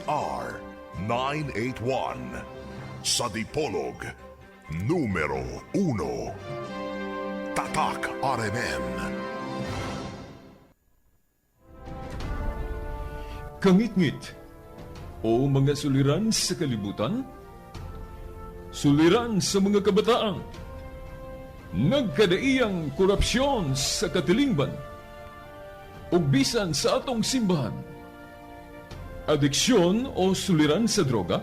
DZR 981. Sa Dipolog, numero 1. Tatak RMN. Kangitngit o mga suliran sa kalibutan, suliran sa mga kabataan, nagkadaiyang korupsyon sa katilingban, ug bisan sa atong simbahan, adiksyon o suliran sa droga,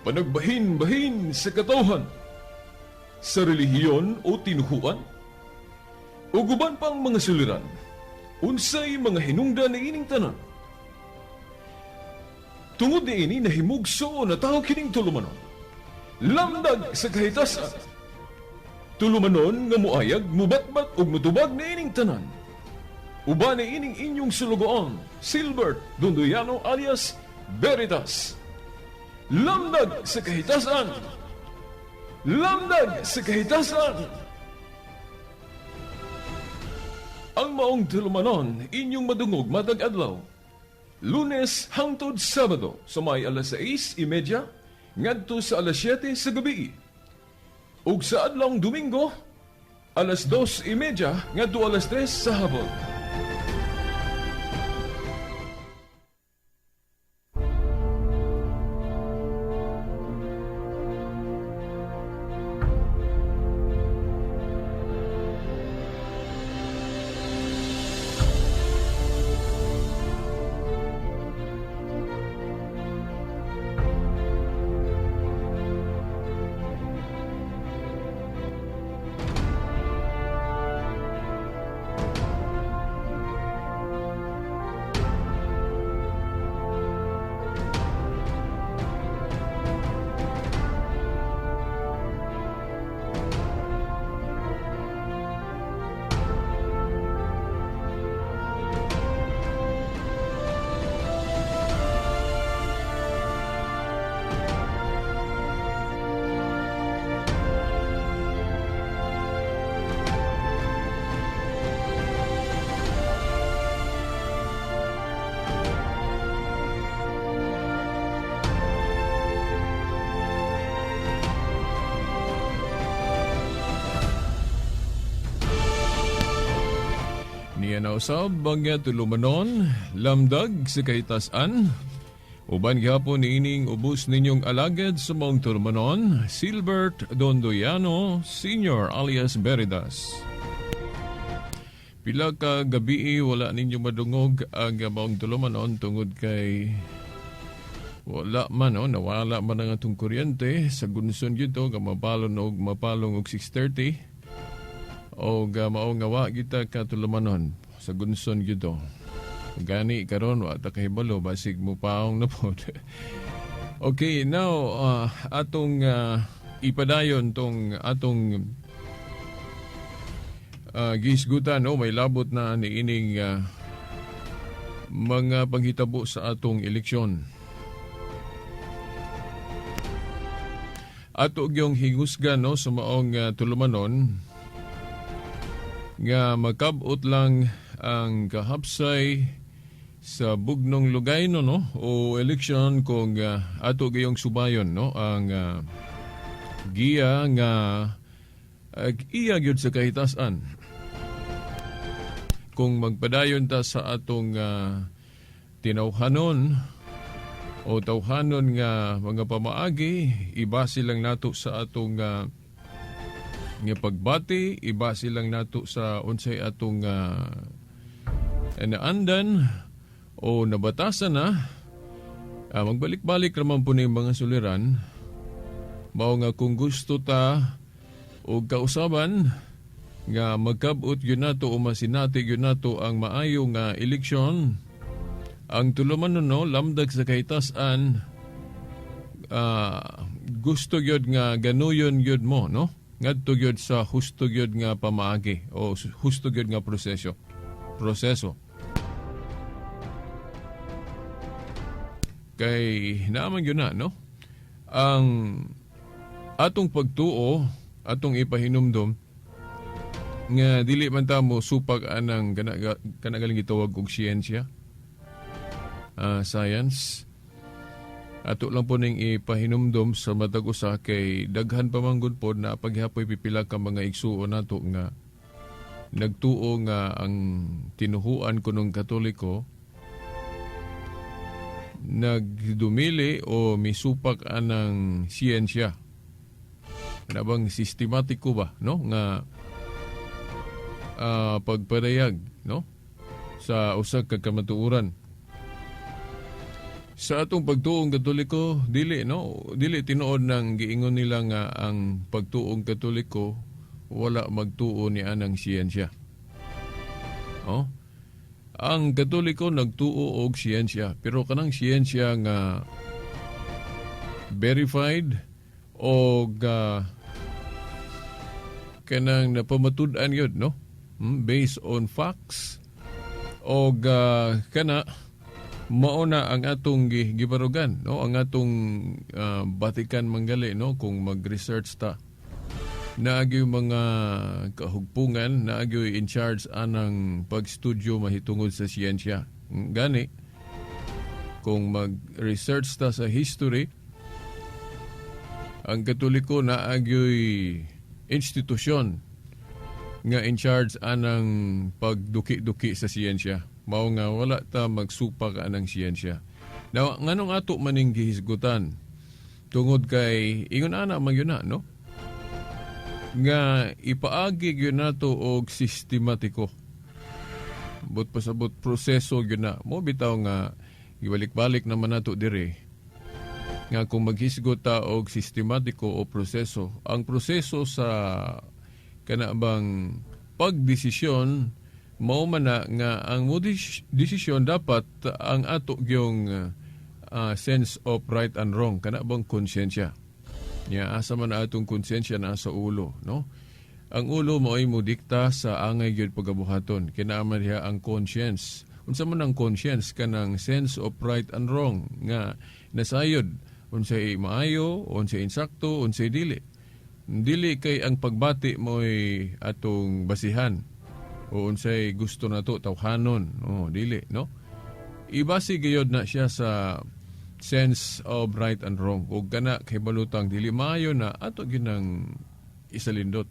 panagbahin-bahin sa katawhan, sa relihiyon o tinuhuan, ug uban pang mga suliran, unsay mga hinungdan niining tanan. Tungod niini nahimugso na tao kining tulumanon. Lamdag sa kahitasan. Tulumanon nga muayag, mubatbat ug mutubag niining tanan. Uban niining inyong sulugoon, Silbert Dondoyano alias Veritas. Lamdag sa kahitasan. Lamdag sa kahitasan. Ang maong tulumanon inyong madungog matag adlaw. Lunes hangtod Sabado sa may alas 6:30 ngadto sa alas 7 sa gabi. Ug sa adlawng Domingo alas 2:30 ngadto alas 3 sa hapon. Niya na usab ang tulumanon, lamdag sa kahitasan. Uban gihapon niining ubos ninyong alagad sa maong tulumanon, Silbert Dondoyano Sr. alias Veritas. Pila ka gabii wala ninyo madungog ang maong tulumanon tungod kay wala man, no, nawala man ang atong kuryente sa gunson gito nga mapalong og mapalong og 6:30. O mao nga wa kita katulumanon sa gunson gito. Gani karon wa ta kahibalo basig mo paong na pod. Okay, now atong ipadayon tong atong gisgutan, no, may labot na niining mga panghitabo sa atong eleksyon. Ato gyung hingusgan, no, sa maong tulumanon nga makabot lang ang kahapsay sa bugnong lugay no, no, o election kung ato gayong subayon, no, ang giya nga iya gyud sa kahitasan. Kung magpadayon ta sa atong tinawhanon o tawhanon nga mga pamaagi, ibase lang nato sa atong nga pagbati, ibase lang nato sa unsay atong naandan o nabatasan na, magbalik-balik raman po ni mga suliran. Mao nga kung gusto ta og kausaban nga magkabot gyud nato o masinati gyud nato ang maayo nga eleksyon, ang tulumanon, no, lamdag sa kahitasan, gusto gyud nga ganuyon gyud mo, no, ngadto gyud sa husto gyud nga pamaagi o husto gyud nga proseso. Kay naaman gyud na, no, ang atong pagtuo, atong ipahinumdom nga dili man ta mo supak anang kana galing gitawag og siyensya, science. Ato lang po ning ipahinumdom sa matag usa kay daghan pa man gud pod na paghapoy pipila ka mga igsuon nato nga nagtuo nga ang tinuhuan kunong Katoliko nagdumili o misupak anang siyensya. Kana bang sistematiko ba, no, nga pagpadayag, no, sa usa ka kamatuoran. Sa atong pagtuong Katoliko, dili, no, dili tinuod nang giingon nila nga ang pagtuong Katoliko wala magtuo ni anang siyensya. Oh? Ang Katoliko nagtuo og siyensya, pero kanang siyensya nga verified o kanang napamatud-an yun, no? Based on facts o kana mao na ang atong gibarugan, no, ang atong batikan manggali, no, kung mag-research ta, naagyo mga kahugpungan, naagyo in charge anang pagstudyo mahitungod sa siyensya. Gani kung mag-research ta sa history, ang Katoliko naagyo'y institusyon nga in charge anang pagduki-duki sa siyensya. Mao nga wala ta magsupak anang siyensya. Now, nganong ato maning gihisgutan? Tungod kay ingon ana man yun na, no? Nga ipaagi gyud nato og sistematiko. But pasabot proseso gyud na. Mo bitaw nga gibalik-balik naman nato dire nga kung maghisgot ta og sistematiko o proseso, ang proseso sa kana bang pagdesisyon mao man na nga ang mo desisyon dapat ang ato gyung sense of right and wrong, kana bang konsyensya. Nya asa man na atong konsyensya? Naa sa ulo, no? Ang ulo mo ay modikta sa angay gyud pagabuhaton. Kinaaman diha ang conscience. Unsa man ang conscience? Kanang sense of right and wrong nga nasayod unsay maayo, unsay insakto, unsay dili. Dili kay ang pagbati mo'y atong basihan o unsay gusto nato tawhanon. Oh, dili, no? Ibasi gayod na siya sa sense of right and wrong. Ug kana kay balutang dili maayo na ato ginang isalindot.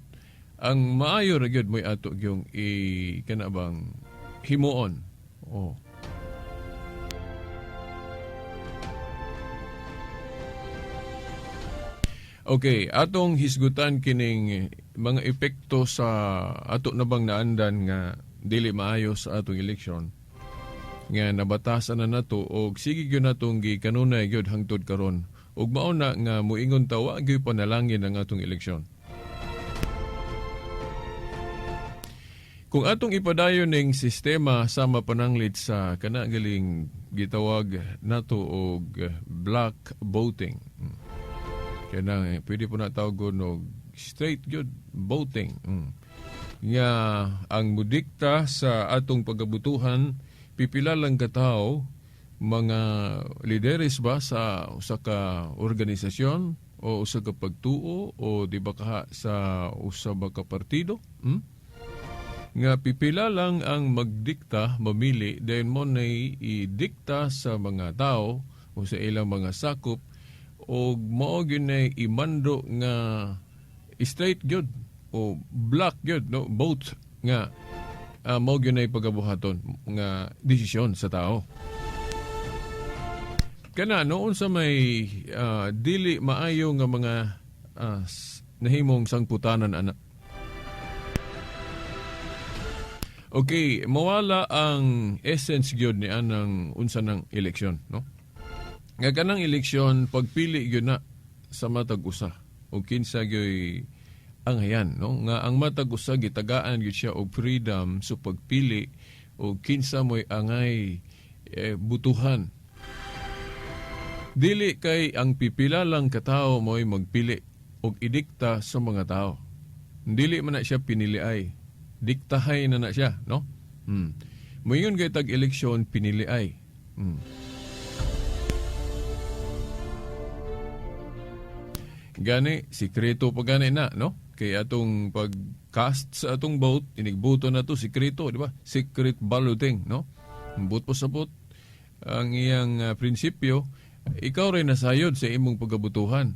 Ang maayo ra gyud mo'y ato gyung i kana bang himuon. Oh. Okay, atong hisgutan kining mga epekto sa ato na bang naandan nga dili maayo sa atong eleksyon nga nabatasan na nato og sige gyud natong gikanunay gyud hangtod karon ug mao na nga moingon ta wa gyud panalangin ang atong eleksyon. Kung atong ipadayon ning sistema sama pananglit sa kana galing gitawag nato og block voting. Kanang pwede po na tawagon og straight gyud voting. Nga ang mudikta sa atong pagabutuhan pipila lang ka tawo, mga lideres ba sa usa ka organisasyon o usa ka pagtuo o di ba kaha sa usa ba ka partido? Nga pipila lang ang magdikta, mamili, then mo nay idikta sa mga tao o sa ilang mga sakop o mao gyud nay imando nga straight gyud o block gyud, no, vote nga mao gyud nay pagabuhaton nga desisyon sa tao. Kana noon sa may dili maayo nga mga nahimong sangputanan ana. Okay, mawala ang essence gyud ni anang unsa ng eleksyon, no? Nga kanang eleksyon pagpili gyud na sa matag usa o kinsa gyud ang hayan, no? Nga ang matag usa gitagaan gyud siya og freedom sa pagpili o kinsa mo'y angay butuhan. Dili kay ang pipila lang katao mo'y magpili og idikta sa mga tao. Dili man na siya piniliay. Diktahay na na siya, no? Moingon kay tag eleksyon piniliay. Gani, sikreto pa gani na, no? Kay atong pag-cast sa atong vote, inigboto na to, sikreto, di ba? Secret balloting, no? Vote po sa vote. Ang iyang prinsipyo, Ikaw rin nasayod sa imong pagkabutuhan.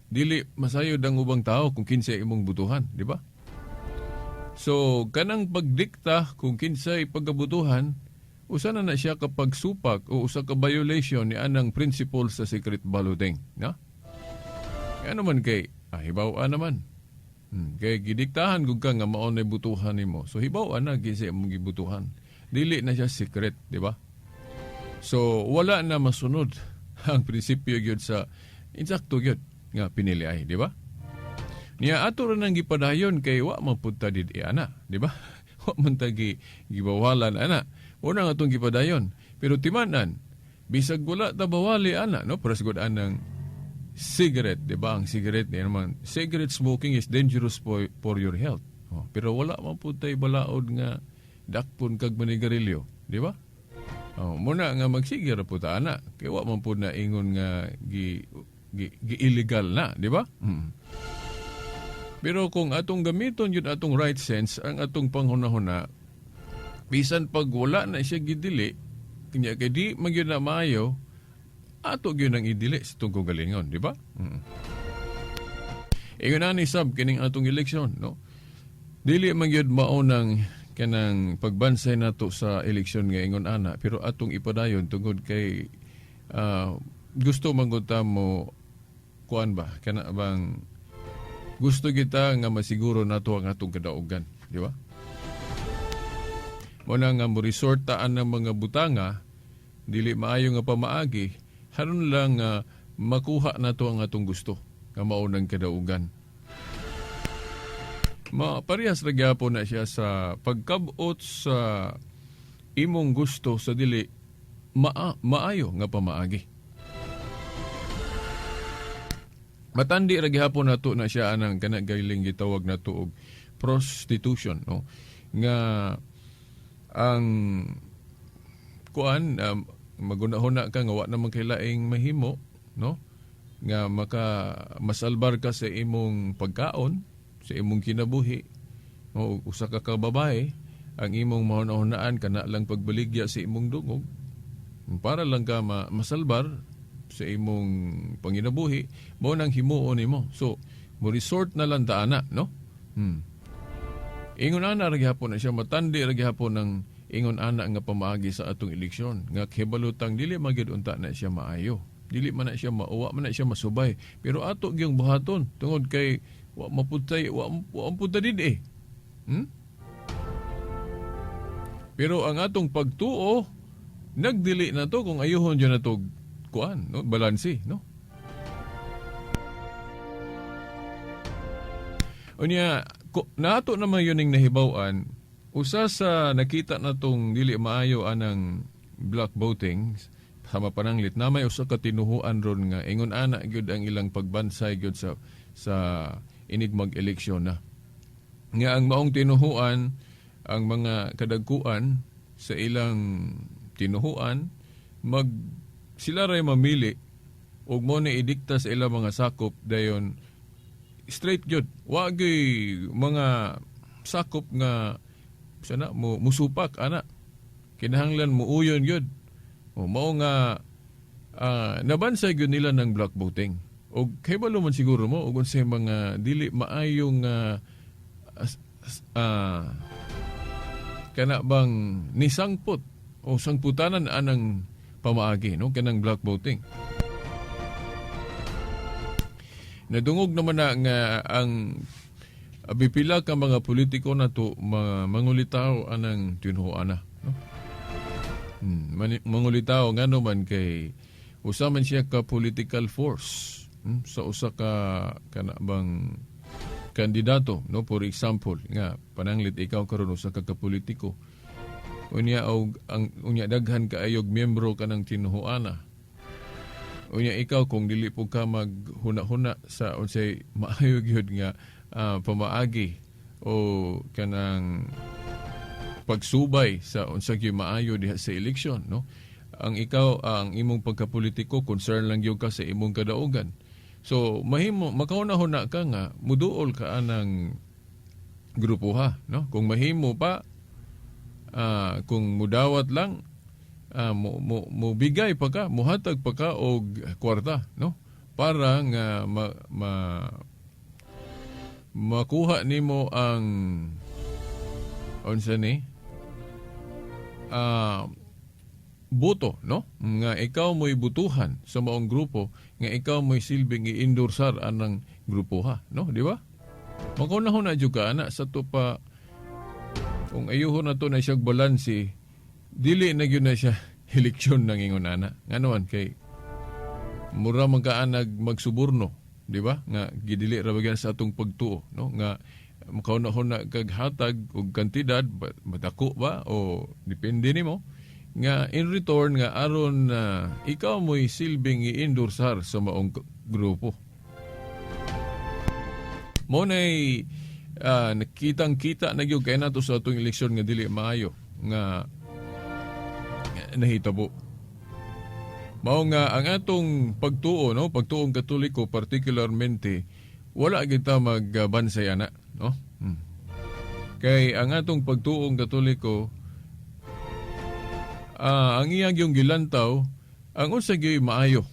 Dili masayod ang ubang tao kung kinsay imong butuhan, di ba? So, kanang pagdikta kung kinsay pagkabutuhan, usa na na siya kapag supak o usa ka violation ni anang principle sa secret balloting, no? Ano man kay, hibaw naman. Kay gidiktahan gud ka nga mao na butuhan nimo. So hibaw na kinsay imong gibutuhan. Dili na siya secret, di ba? So wala na masunod ang prinsipyo gyud sa insakto gyud nga pinili ay, di ba? Niya ato ra nang gipadayon kay wa man pud ta did ana, di ba? Wa man ta gibawalan ana. Una nga atong gipadayon. Pero timanan, bisag wala ta bawali ana, no? Para sigud anang cigarette, di ba? Ang cigarette ni naman, cigarette smoking is dangerous for your health. Oh, pero wala man pud tay balaod nga dakpon kag manigarilyo, di ba? Oh, muna nga magsige ra pud ta ana. Kay wa man pud na ingon nga gi illegal na, di ba? Pero kung atong gamiton yun atong right sense, ang atong panghuna-huna, bisan pag wala na siya gidili, kanya kay di man gyud na maayo, ato gyud ang idili sa itong kaugalingon, di ba? Ingon na ni sab kining atong eleksyon, no? Dili man gyud mao nang kanang pagbansay nato sa eleksyon nga ingon ana, pero atong ipadayon tungod kay gusto man gud ta mo kuan ba kana bang gusto kita nga masiguro nato ang atong kadaugan, di ba? Mo na nga mo resort ta ang mga butanga dili maayo nga pamaagi haron lang nga makuha nato ang atong gusto nga mao nang kadaugan. Ma parehas ra gyapon na siya sa pagkabot sa imong gusto sa dili maayo nga pamaagi. Matandi ra gihapon nato na siya anang kana gailing gitawag nato og prostitution, no? Nga ang kuan magunahuna ka nga wa naman kay laing mahimo, no? Nga maka masalbar ka sa imong pagkaon, sa imong kinabuhi, o usa ka ka babae, ang imong mahuna-hunaan kana lang pagbaligya sa imong dungog para lang ka masalbar sa imong panginabuhi, mao nang himuon nimo. So, mo resort na lang ta ana, no? Ingon ana ra gihapon na siya, matandi ra gihapon ng ingon ana nga pamaagi sa atong eleksyon nga kibalutang dili magyud unta na siya maayo. Dili man na siya mauwa man na siya masubay. Pero ato gyung buhaton tungod kay wa maputay, wa maputay din eh. Pero ang atong pagtuo nagdili na to kung ayuhon dyan na to kuan, no? Balanse, no? Unya, nato naman yun ang nahibaw-an, usa sa nakita na tong dili maayo anang block voting sama pananglit na may usa ka tinuhuan ron nga ingon ana gyud ang ilang pagbansay gyud sa inig mag-eleksyon na. Nga ang maong tinuhuan, ang mga kadagkuan sa ilang tinuhuan, sila ray mamili ug mo ni idikta sa ilang mga sakop dayon straight gyud. Wa gyud mga sakop nga sana mo musupak ana. Kinahanglan muuyon gyud. O mao nga nabansay gyud nila ng block voting. Og kabalo man siguro mo og unsay mga dili maayong kana bang nisangpot o sangputanan anang pamaagi, no, kanang block voting. Nadungog naman na nga ang pipila ka mga politiko na to mangulitaw anang tinuhuan na, no? Mangulitaw ngano man kay usa man siya ka political force, sa usa ka kana bang kandidato, no? For example nga pananglit ikaw karon usa ka politiko, unya og ang unya daghan kaayog miyembro kanang tinuhuana. Unya ikaw kung dili po ka maghuna-huna sa unsay maayo gyud nga pamaagi o kanang pagsubay sa unsa gyud maayo diha sa eleksyon, no? Ang ikaw ang imong pagkapolitiko concern lang gyud ka sa imong kadaugan. So mahimo makahuna-huna ka nga muduol ka anang grupo ha, no? Kung mahimo pa kung mudawat lang Mo bigay pa ka, muhatag pa ka og kwarta, no? Para nga makuha nimo ang unsa ni boto, no? Nga ikaw mo'y butuhan sa maong grupo, nga ikaw mo'y silbing i-endorsar anang grupo ha, no? Di ba? Makaunahon na jud ka ana sa to pa, kung ayuhon na to na siyang balanse, dili na gyud na siya eleksyon ng ingon ana. Ngano kay mura man ka nag magsuborno, di ba? Nga gidili ra ba sa atong pagtuo, no? Nga makaunahon na kag hatag og kantidad, madako ba o depende nimo nga in return nga aron ikaw mo'y silbing i-endorsar sa maong grupo. Mo nay nakitang-kita na gyud kay nato sa atong eleksyon nga dili maayo nga nahitabo. Mao nga ang atong pagtuo, no, pagtuong Katoliko particularmente, wala kita magbansay ana, no? Kay ang atong pagtuong Katoliko, ang iyang yung gilantaw, ang unsa gyud maayo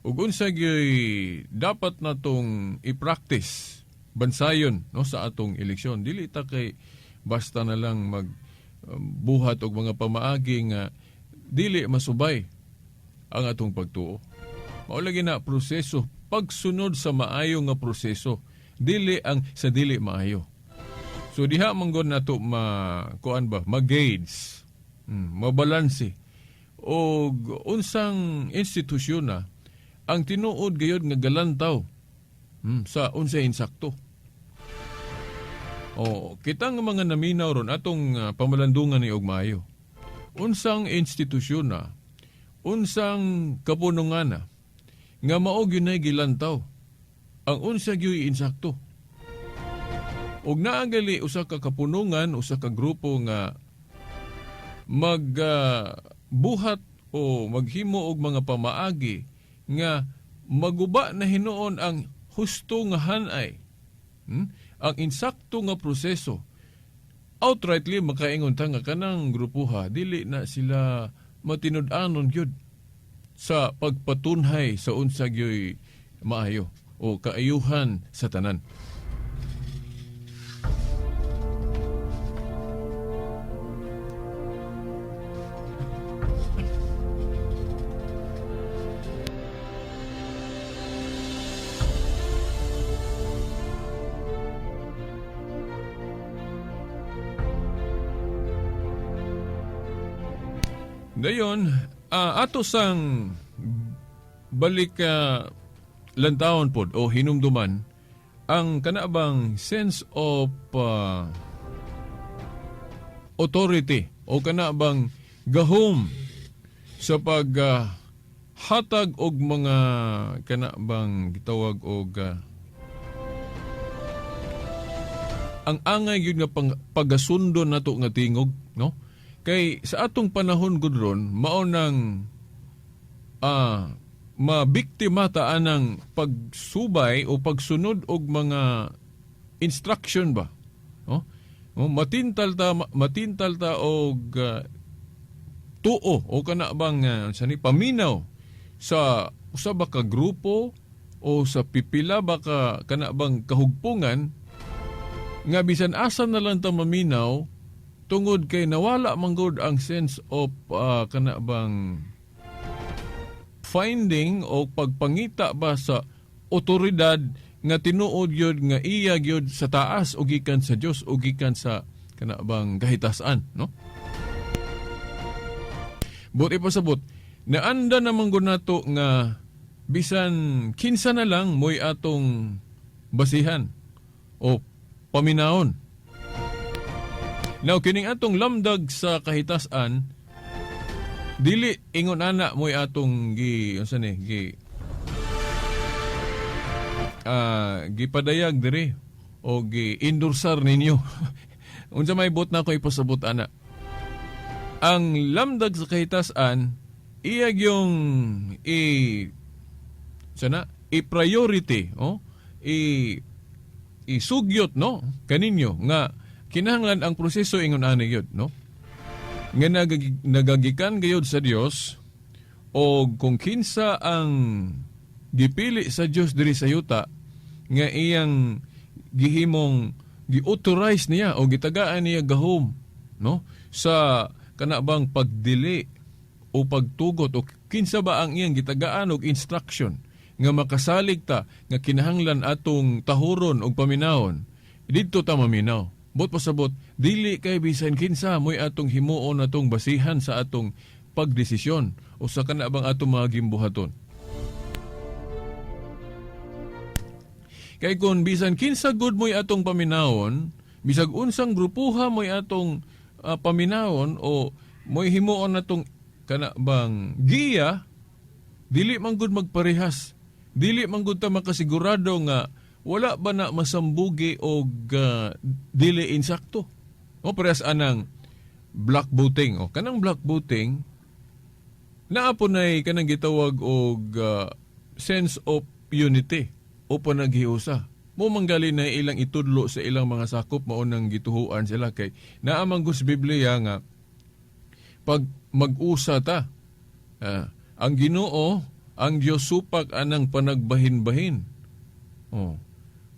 ug unsa gyud dapat natong i-practice bansayon, no, sa atong eleksyon. Dili ta kay basta na lang mag buhat og mga pamaagi nga dili masubay ang atong pagtuo. Mao lagi na proseso, pagsunod sa maayo nga proseso, dili ang sa dili maayo. So diha man gud nato ma kuan ba, ma-gauge, mabalanse og unsang institusyon na ang tinuod gayud nga galantaw sa unsay insakto. O kita nga mga naminaw ron atong pamalandungan ni og maayo. Unsang institusyon na, unsang kapunungan na nga mao gyud nay gilantaw ang unsa gyud insakto. Og naa gali usa ka kapunungan, usa ka grupo nga magbuhat o maghimo og mga pamaagi nga maguba na hinuon ang husto nga hanay, ang insakto nga proseso. Outrightly makaingon ta nga kanang grupuha dili na sila matinud-anon gyud sa pagpatunhay sa unsa gyoy maayo o kaayuhan sa tanan. Dayon, ato sang balik lantawon pod o hinumduman ang kanabang sense of authority o kanabang gahom sa pag hatag og mga kanabang gitawag og ang angay gyud nga pagasundon nato nga tingog, no? Kay sa atong panahon gud ron mao nang mabiktima ta anang pagsubay o pagsunod og mga instruction ba, no? O, matintal ta og tuo o kana bang sa ni paminaw sa usa ba ka grupo o sa pipila ba ka kana bang kahugpungan nga bisan asa na lang ta maminaw tungod kay nawala man gud ang sense of kana bang finding o pagpangita ba sa otoridad nga tinuod gyud nga iya gyud sa taas o gikan sa Dios o gikan sa kana bang kahitasan, no? But ipasabot, naanda naman gud nato nga bisan kinsa na lang mo'y atong basihan o paminaon. Now, kining atong lamdag sa kahitasan, dili ingon ana mo'y atong gi, unsa ni, gi, gipadayag diri o gi-endorsar ninyo. Unsa may bot na ako ipasabot ana. Ang lamdag sa kahitasan, iyag yung sana, i-priority, oh, isugyot, no, kaninyo nga kinahanglan ang proseso ingon ani gyud, no? Nga nagagikan gayud sa Dios o kung kinsa ang gipili sa Dios diri sa yuta nga iyang gihimong gi-authorize niya o gitagaan niya gahom, no, sa kana bang pagdili o pagtugot o kinsa ba ang iyang gitagaan og instruction nga makasalig ta nga kinahanglan atong tahuron og paminawon, didto ta maminaw. Buot pasabot, dili kay bisan kinsa mo'y atong himuon, atong basihan sa atong pagdesisyon o sa kana bang atong mga gimbuhaton. Kay kung bisan kinsa gud mo'y atong paminawon, bisag unsang grupuha mo'y atong paminawon o mo'y himuon atong kana bang giya, dili man gud magparehas. Dili man gud ta makasigurado nga wala ba na masambugi og dili insakto. O parehas anang block voting. O kanang block voting, naa po nay kanang gitawag og sense of unity o panaghiusa. Mo manggali na ilang itudlo sa ilang mga sakop, mao nang gituhuan sila kay naa man gud sa Biblia nga pag mag-usa ta, ang Ginoo, ang Dios supak anang panagbahin-bahin. Oh.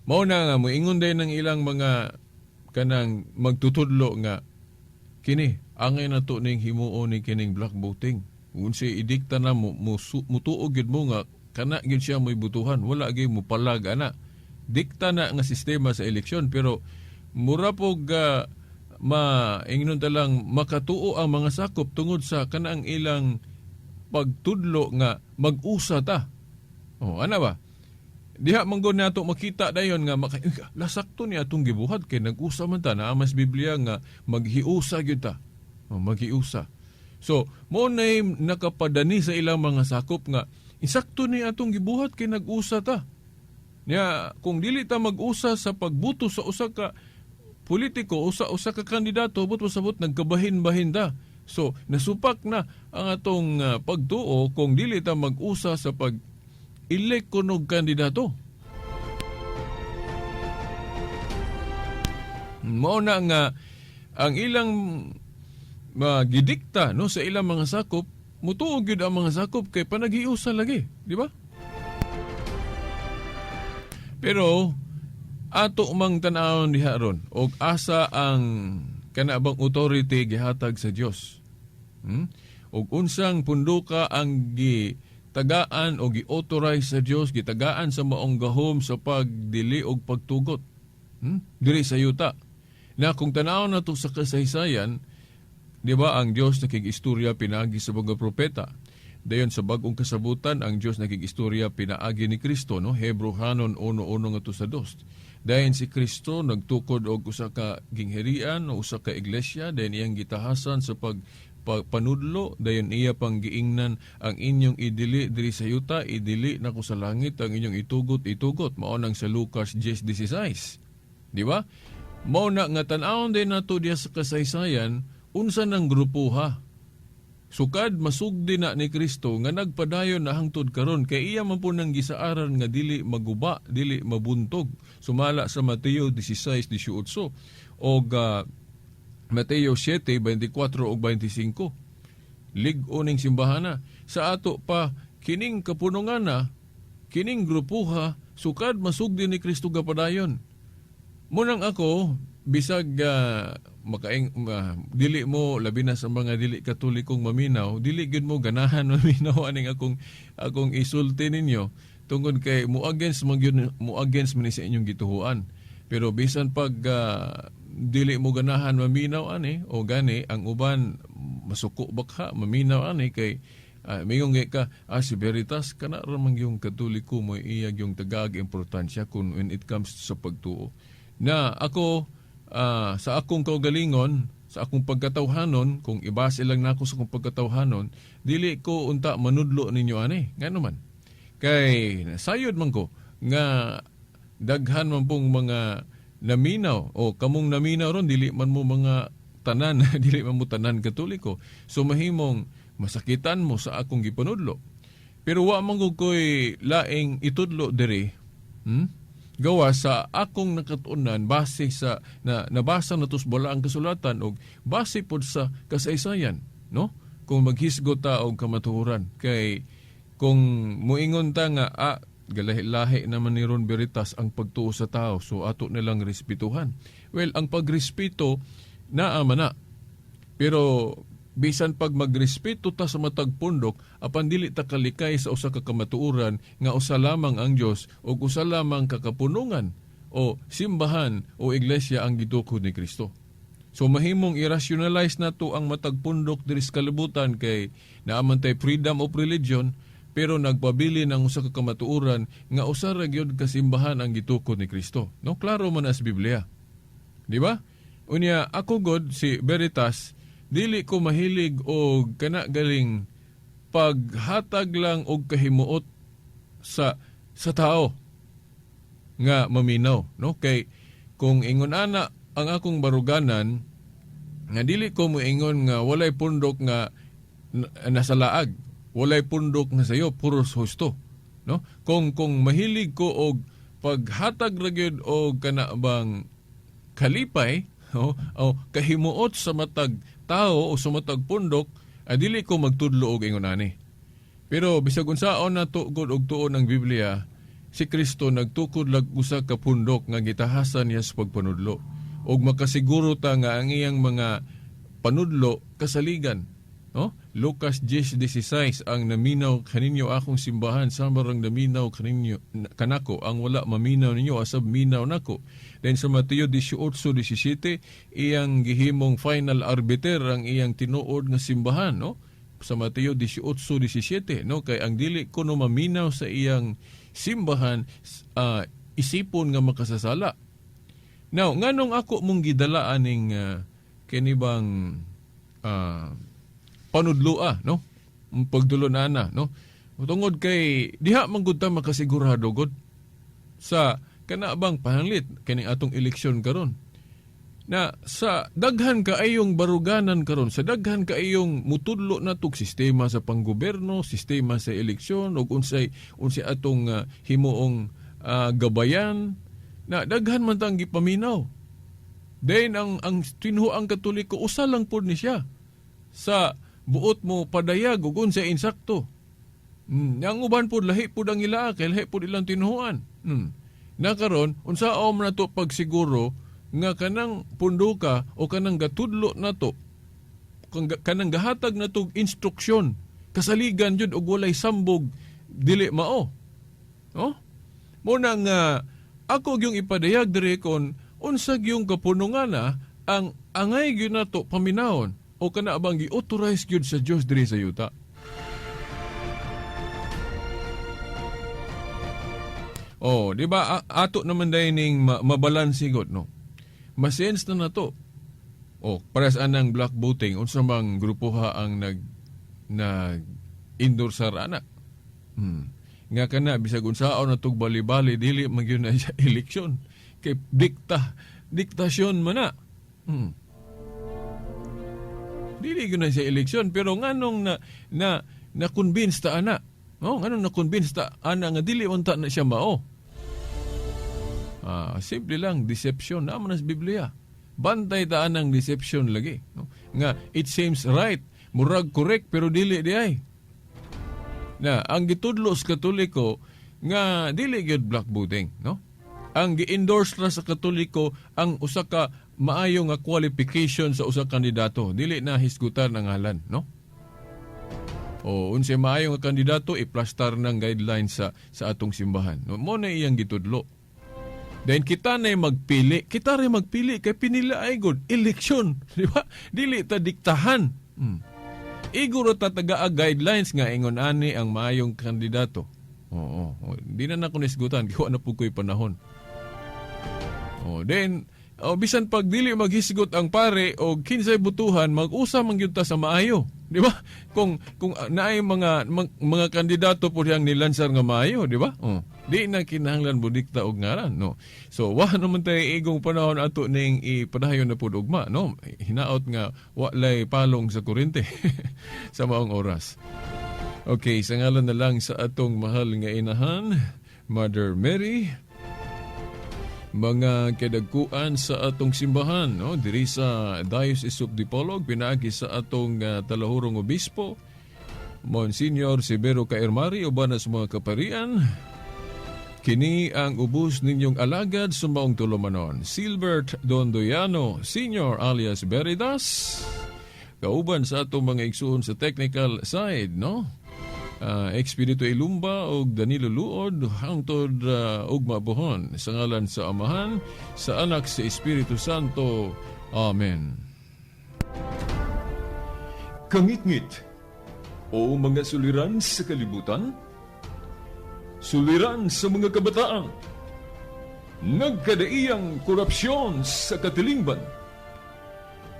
Mao na nga moingon din ng ilang mga kanang magtutudlo nga kini angay nato ning himuon ni kining block voting. Unsay idikta na mo, mutuo gyud mo nga kana gyud siya mo'y butuhan, wala gyud mo palag ana. Dikta na nga sistema sa eleksyon, pero mura pog maingnon ta lang makatuo ang mga sakop tungod sa kanang ilang pagtudlo nga mag-usa ta. Oh, ana ba? Diha man gud nato makita dayon nga lasakto ni atong gibuhat kay nag-usa man ta, naa mas Biblia nga maghiusa gyud ta. Oh, maghiusa. So, mo nay nakapadani sa ilang mga sakop nga insakto ni atong gibuhat kay nag-usa ta. Nya kung dili ta mag-usa sa pagbuto sa usa ka politiko, usa ka kandidato, but pasabot nagkabahin-bahin ta. So, nasupak na ang atong pagtuo kung dili ta mag-usa sa pag elect kunog kandidato. Mao na nga ang ilang gidikta, no, sa ilang mga sakop, mutuo gyud ang mga sakop kay panaghiusa lagi, di ba? Pero ato mang tan-awon diha ron og asa ang kana bang authority gihatag sa Dios. Og unsang punduka ang gitagaan o gi-authorize sa Dios, gitagaan sa maong gahom sa pagdili og pagtugot. Diri sa yuta. Na kung tan-awon nato sa kasaysayan, di ba ang Dios nakig-istorya pinaagi sa mga propeta. Dayon sa bagong kasabutan, ang Dios nakig-istorya pinaagi ni Kristo, no? Hebreohanon 1:1 ngadto sa 2. Dayon si Kristo nagtukod og usa ka gingharian o usa ka iglesia, dayon iyang gitahasan sa panudlo, dayon iya pang giingnan ang inyong idili diri sa yuta, idili nako sa langit, ang inyong itugot, itugot. Mao nang sa Lucas 10:16. Di ba? Mao na nga tan-awon din nato diya sa kasaysayan, unsa nang grupuha. Sukad masugdi na ni Kristo nga nagpadayon na hangtod karon kay iya man po nang gisaaran nga dili maguba, dili mabuntog. Sumala sa Mateo 16:18 og Mateo 7:24 og 25. Lig-o ning simbahana. Sa ato pa kining kapunungan na, kining grupuha sukad masugdi ni Kristo gapadayon. Munang ako bisag dili mo labi na sa mga dili Katolikong maminaw, dili gyud mo ganahan maminaw aning akong isulti ninyo tungod kay mo against man gyud, mo against man ni sa inyong gituhuan. Pero bisan pag dili mo ganahan maminaw ani o gani ang uban masuko bakha maminaw ani kay mingon ka si Veritas kana ra man yung Katoliko mo iyag yung tagag importansya kun when it comes sa pagtuo. Na ako sa akong kaugalingon, sa akong pagkatawhanon, kung ibase lang nako sa akong pagkatawhanon, dili ko unta manudlo ninyo ani. Ngano man? Kay nasayod man ko nga daghan man pong mga naminaw o kamong naminaw ron, dili man mo mga tanan, dili man mo tanan Katoliko. So mahimong masakitan mo sa akong gipanudlo. Pero wa man gud koy laing itudlo diri. Gawa sa akong nakatunan base sa na nabasa na tos ang kasulatan og base pod sa kasaysayan, no? Kung maghisgot ta og kamatuoran kay kung muingon ta nga galahi-lahi naman ni Ron Veritas ang pagtuo sa tao, so ato nilang respetuhan. Well, ang pagrespeto naa man na. Pero bisan pag magrespeto ta sa matag pundok, apan dili ta kalikay sa usa ka kamatuoran nga usa lamang ang Dios ug usa lamang ka kapunungan o simbahan o iglesia ang gitukod ni Kristo. So mahimong i-rationalize nato ang matag pundok diri sa kalibutan kay naa man tay freedom of religion, pero nagpabili ng usa ka kamatuoran nga usa ra gyud ka simbahan ang gitukod ni Kristo. No, klaro man as Biblia. Di ba? Unya ako god si Veritas, dili ko mahilig og kana galing paghatag lang og kahimuot sa tao nga maminaw, no? Kay kung ingon ana ang akong baruganan nga dili ko moingon nga walay pundok nga nasa laag, walay pundok nga sayo, puros husto, no? Kung mahilig ko og paghatag ra gyud og kana bang kalipay o kahimuot sa matag tao o sa matag pundok, dili ko magtudlo og ingon ani. Pero bisag unsaon nato gud og tuon ang Biblia, si Kristo nagtukod lag usa ka pundok nga gitahasan niya sa pagpanudlo. Og makasiguro ta nga ang iyang mga panudlo kasaligan. No? Lucas 10:16, ang naminaw kaninyo akong simbahan, samar ang naminaw kaninyo kanako, ang wala maminaw ninyo asab minaw nako. Then sa Mateo 18:17, iyang gihimong final arbiter ang iyang tinuod nga simbahan, no? Sa Mateo 18:17, no, kay ang dili kuno maminaw sa iyang simbahan, isipon nga makasasala. Now, nganong ako mong gidala aning kini bang panudloa, no? Ang pagdulon ana, no? Tungod kay diha man gud ta makasigurado gud sa kana bang pananglit kining atong eleksyon karon. Na sa daghan kaayong baruganan karon, sa daghan kaayong mutudlo natog sistema sa panggoberno, sistema sa eleksyon ug unsay unsay atong himuong gabayan, na daghan man tang gipaminaw. Then ang tinuoang Katoliko usa lang pud ni siya sa buot mo padayag ug unsay insakto. Ang uban pud lahi pud ang ila kay lahi pud ilang tinuoan. Na karon unsaon man nato pagsiguro nga kanang punduka o kanang gatudlo nato, kanang gahatag nato og instruksyon kasaligan jud og walay sambog dili mao. No? Mo na nga ako gyung ipadayag diri kon unsa gyung kapunungan na ang angay gyud nato paminawon o kana bang gi-authorize gyud sa Dios diri sa yuta. Oh, di ba ato naman dahil ning mabalanse gud, no? Masense na nato. Oh, para sa anang black voting, unsa mang grupo ha ang nag endorsar ana. Nga kana bisag unsaon na tug bali-bali dili man gyud na siya eleksyon. Kay diktasyon man na. Dili gyud na siya eleksyon, pero nganong na na convince ta ana? No, nganong na convince ta ana nga dili unta na siya mao? Simple lang, deception na man sa Biblia. Bantay ta anang deception lagi, no? Nga it seems right, murag correct pero dili di ay. Na ang gitudlo sa Katoliko nga dili gyud black voting, no? Ang gi-endorse ra sa Katoliko ang usa ka maayo nga qualification sa usa ka kandidato, dili na hisgutan ang ngalan, no? O unsay maayo nga kandidato iplastar ng guidelines sa atong simbahan. No, mo na iyang gitudlo. Then kita na magpili, kita rin magpili kay pinila ay good election, di ba? Dili ta diktahan. Iguro ta taga guidelines nga ingon ani ang maayong kandidato. Oo, oo. Di na nako nisgutan, giwa na pud ko'y panahon. Oh, then bisan pag dili maghisgot ang pare o kinsay butuhan, mag-usa man gyud ta sa maayo, di ba? Kung naay mga kandidato po diyang nilansar nga maayo, di ba? Oh, di na kinahanglan budikta og ngaran, no. So wa naman tay igong panahon ato ning ipadayon na pud ugma, no. Hinaot nga walay palong sa kuryente sa maong oras. Okay, sa ngalan na lang sa atong mahal nga inahan, Mother Mary, Mga kadagkuan sa atong simbahan, no, diri sa Diocese of Dipolog, pinaagi sa atong talahurong obispo, Monsignor Severo Caermari, uban sa mga kaparian. Kini ang ubos ninyong alagad sa maong tulumanon, Silbert Dondoyano Senior alias Veritas. Kauban sa atong mga igsuon sa technical side, no? Expedito Ilumba og Danilo Luod hangtod ugma buhon, sa ngalan sa Amahan, sa Anak, sa Espiritu Santo. Amen. Kangitngit o mga suliran sa kalibutan, suliran sa mga kabataan, nagkadaiyang korupsyon sa katilingban,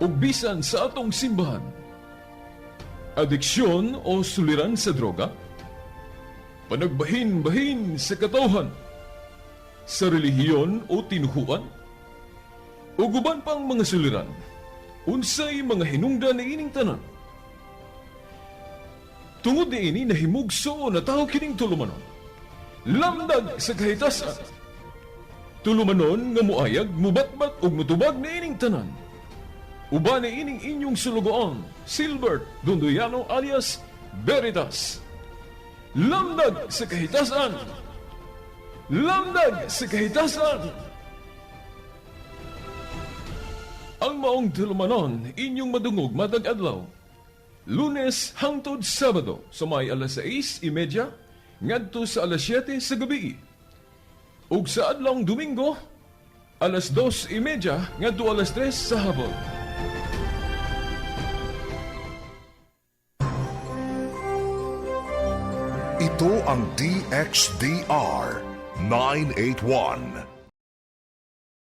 ug bisan sa atong simbahan, adiksyon o suliran sa droga, panagbahin-bahin sa katawhan, sa relihiyon o tinuhuan, ug uban pang mga suliran, unsay mga hinungdan ni ining tanan? Tungod ni ini, nahimugso na tao kining tulumanon. Lamdag sa Kahitasan. Tulumanon nga muayag, mubatbat ug mutubag ni ining tanan. Uban ni ining inyong sulugoon, Silbert Dondoyano alias Veritas. Lamdag sa Kahitasan. Lamdag sa Kahitasan. Ang maong tulumanon, inyong madungog matag adlaw, Lunes hangtod Sabado, sa may alas 6:30 ngadto sa alas 7 sa gabi. Ug sa adlawng Domingo, alas 2:30 ngadto alas 3 sa hapon. Ito ang DXDR 981.